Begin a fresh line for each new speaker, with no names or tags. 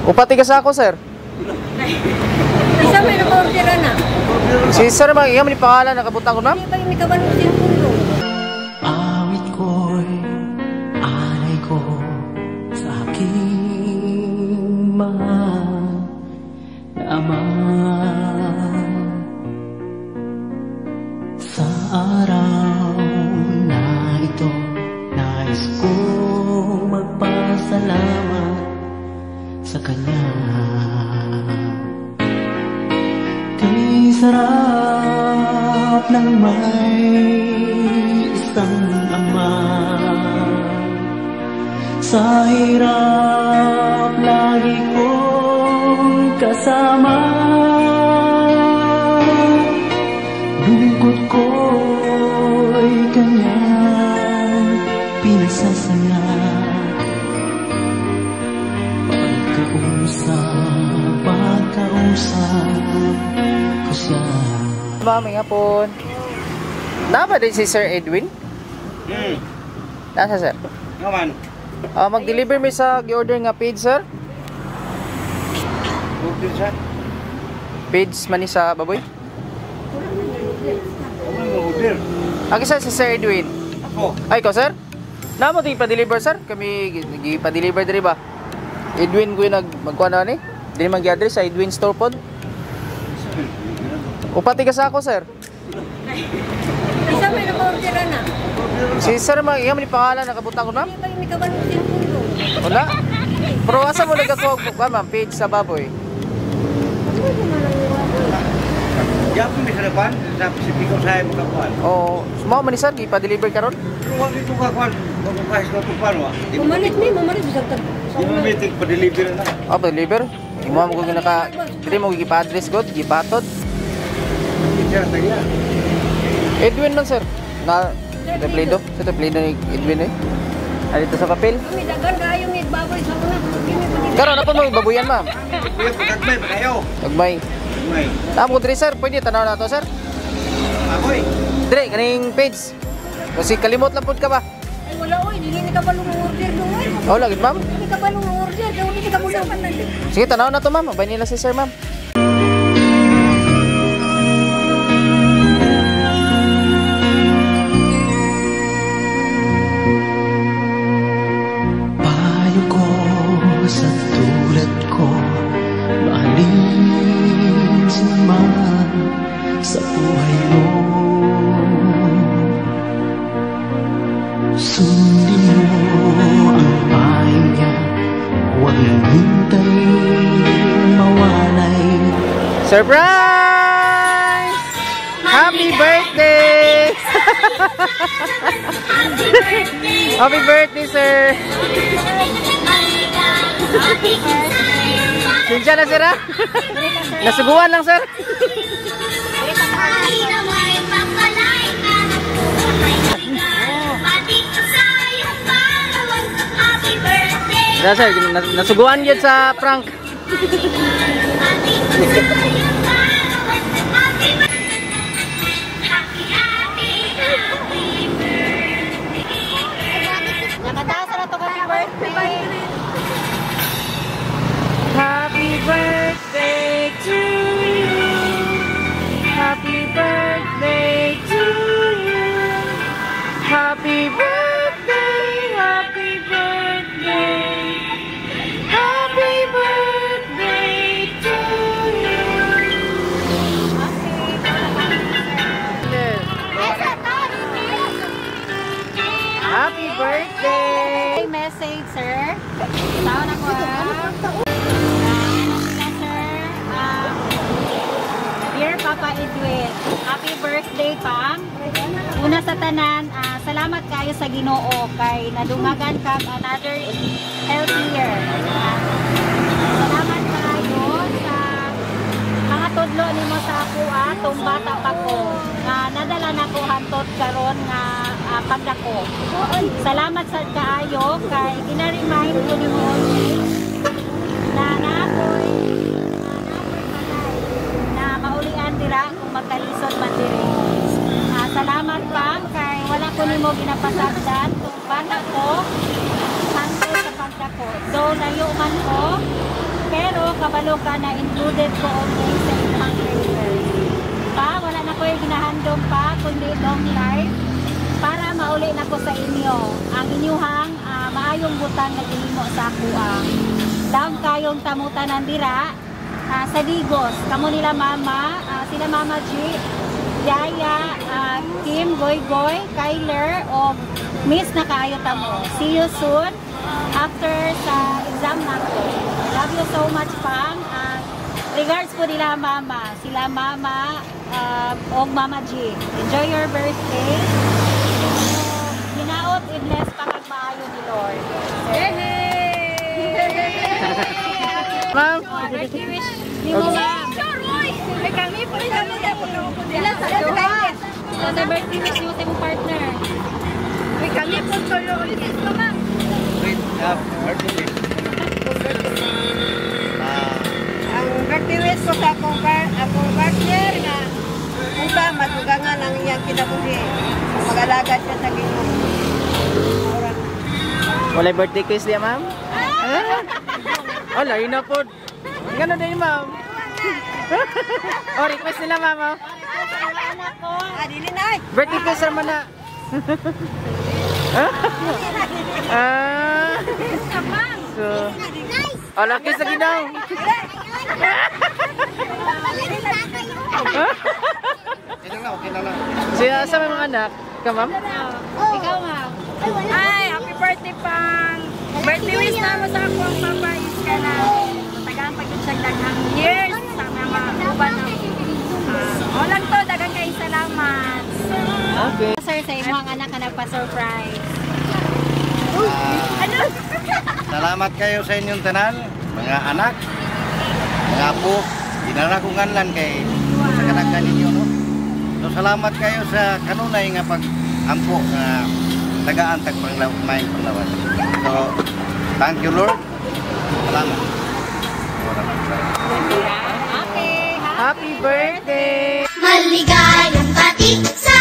Upati ka sa ako, sir.
Isa may naka-order na.
Si sir, ma'am, iya man ni pangalan nakabutang ko, ma'am.
Hindi ba yung kabalo cellphone?
Awit ko'y alay ko sa aking mahal na ama. Sa araw na ito, nais kong magpasalamat sa kanya. Kay sarap ng may isang ama. Sa hirap lagi kong kasama. Lungkot ko'y kanyang pinasasaya. Pagkausap, pagkausap ko siya.
Ma'am, hapon. Naa ba din si Sir Edwin?
Hmm.
Nasa, sir?
Nga man.
Ah, mag-deliver mi sa gi-order nga page, sir.
Order siya.
Page man ni sa baboy.
Ako mo order.
Ang isa si Sir Edwin.
Ako.
Ay, ikaw, sir? Naa mo ting pa-deliver, sir? Kami gi-pa-deliver diri ba? Edwin ko yung nag magkuha na ni. Dili man gi-address sa Edwin store pod. Upati ka sa ako, sir.
Isa may naka-order na.
Si sir, ma'am, iya man ni pangalan nakabutang ko, ma'am.
Hindi ba yung kabalo cellphone?
Wala. Pero asa mo nagakuha og ma'am, page sa baboy?
Yapon mi sa depan, sa Pasipiko sa imong kakuan.
Oo, mao man ni sir, gi-pa-deliver karon?
Pero wag dito kakuan, wag ko kahit ko wa. Di mo
Mamalit mi, mamalit bisag tag.
Di mo meeting pa-deliver na.
Oh, pa-deliver. Imo mo kung naka dili mo gi-pa-address god, gi-patod.
Sir, tagya.
Edwin man, sir. Na sa Pledo, sa Pledo ni Edwin eh. Ah, dito sa papel.
Kami dagan kaayo mi baboy sa una. Kini pa.
Karon na po mo babuyan, ma'am.
Kuya, pagkagmay pa kayo.
Tagmay.
Gagmay.
Tamo ko diri, sir, pwede tanaw na to, sir.
Akoy.
Dire kaning page. Kasi kalimot lang pud ka ba?
Ay wala oy, dili ni kabalo ng order dong oy.
Oh, lagi, ma'am.
Dili kabalo ng order, daw dili kabalo.
Sige, tanaw na to, ma'am. Abay nila si sir, ma'am.
Payo ko sa tulad ko, mahalin si man sa buhay mo. Sundin mo ang payo niya, huwag hintay mawalay.
Surprise! Happy birthday! Happy birthday, sir! Sinsya na, sir, ha? Nasuguan lang, sir. Na, sir, nasuguan yun sa prank. Happy birthday to you. Happy birthday to you. Happy birthday, happy birthday. Happy birthday to you. Happy birthday!
Message, sir. Taon ako, ah. Sir, dear Papa Edwin, happy birthday, Pam. Una sa tanan, salamat kayo sa Ginoo kay nadungagan kag another healthy year. Salamat kayo sa mga tudlo nimo sa ako, tong bata pa ko nga nadala nako hantod karon nga pagdako. Salamat sa kaayo kay gina-remind ko nimo always na naakoy balay na maulian dira kung magkalisod man diri. Salamat pa kay wala ko nimo ginapasagdan tong bata ko hantod sa pagdako. So layo man ko pero kabalo ka na included ko always sa imong prayers. Pa, wala na ko yung ginahandom pa, kundi long life para mauli na ko sa inyo ang inyuhang maayong butang na ginimo sa akoa. Down kayong tamutanan dira sa Digos. Kamo nila mama, sila Mama G, Yaya, Kim, Goy Goy, Kyler, o miss na kaayo tamo. See you soon after sa exam nako. I love you so much, Pang. Regards po nila mama. Sila mama og Mama G. Enjoy your birthday. Hinaot i-bless pa kag maayo ni Lord.
Ma'am.
Birthday wish nimo, ma'am. Ila sa duha. So, sa birthday wish nimo sa imong partner.
Wait, birthday wish.
Ang birthday wish ko sa akong partner nga unsa madugangan ang iyang kinabuhi. Mag-alagad siya sa Ginoo. Mura na.
Walay birthday quiz diya, ma'am? Ah? Oh, layo na po. Gano'n din, ma'am. Oh, request nila, ma'am. Oh.
Anak ko.
Ah, dili na ay.
Birthday quiz naman na. Ah. So, oh, laki sa ginaw.
Okay na lang, okay na lang.
Siya sa may mga anak ka, ma'am?
Ikaw, ma'am.
Ay, happy birthday, Pang! Birthday wish na mo sa akong papa is ka na matagaan pa yun siya daghang years sa mga uban na. Lang to, daghang kay salamat.
Okay.
Sir, sa imong anak ka nagpa-surprise.
Salamat kayo sa inyong tanan, mga anak, mga apo, dinala kong nganlan kay sa kanagkan ninyo, no? So salamat kayo sa kanunay nga pag-ampo nga tagaan tag maayong panglawas. So thank you, Lord. Salamat.
Okay.
Happy birthday!
Maligayang bati sa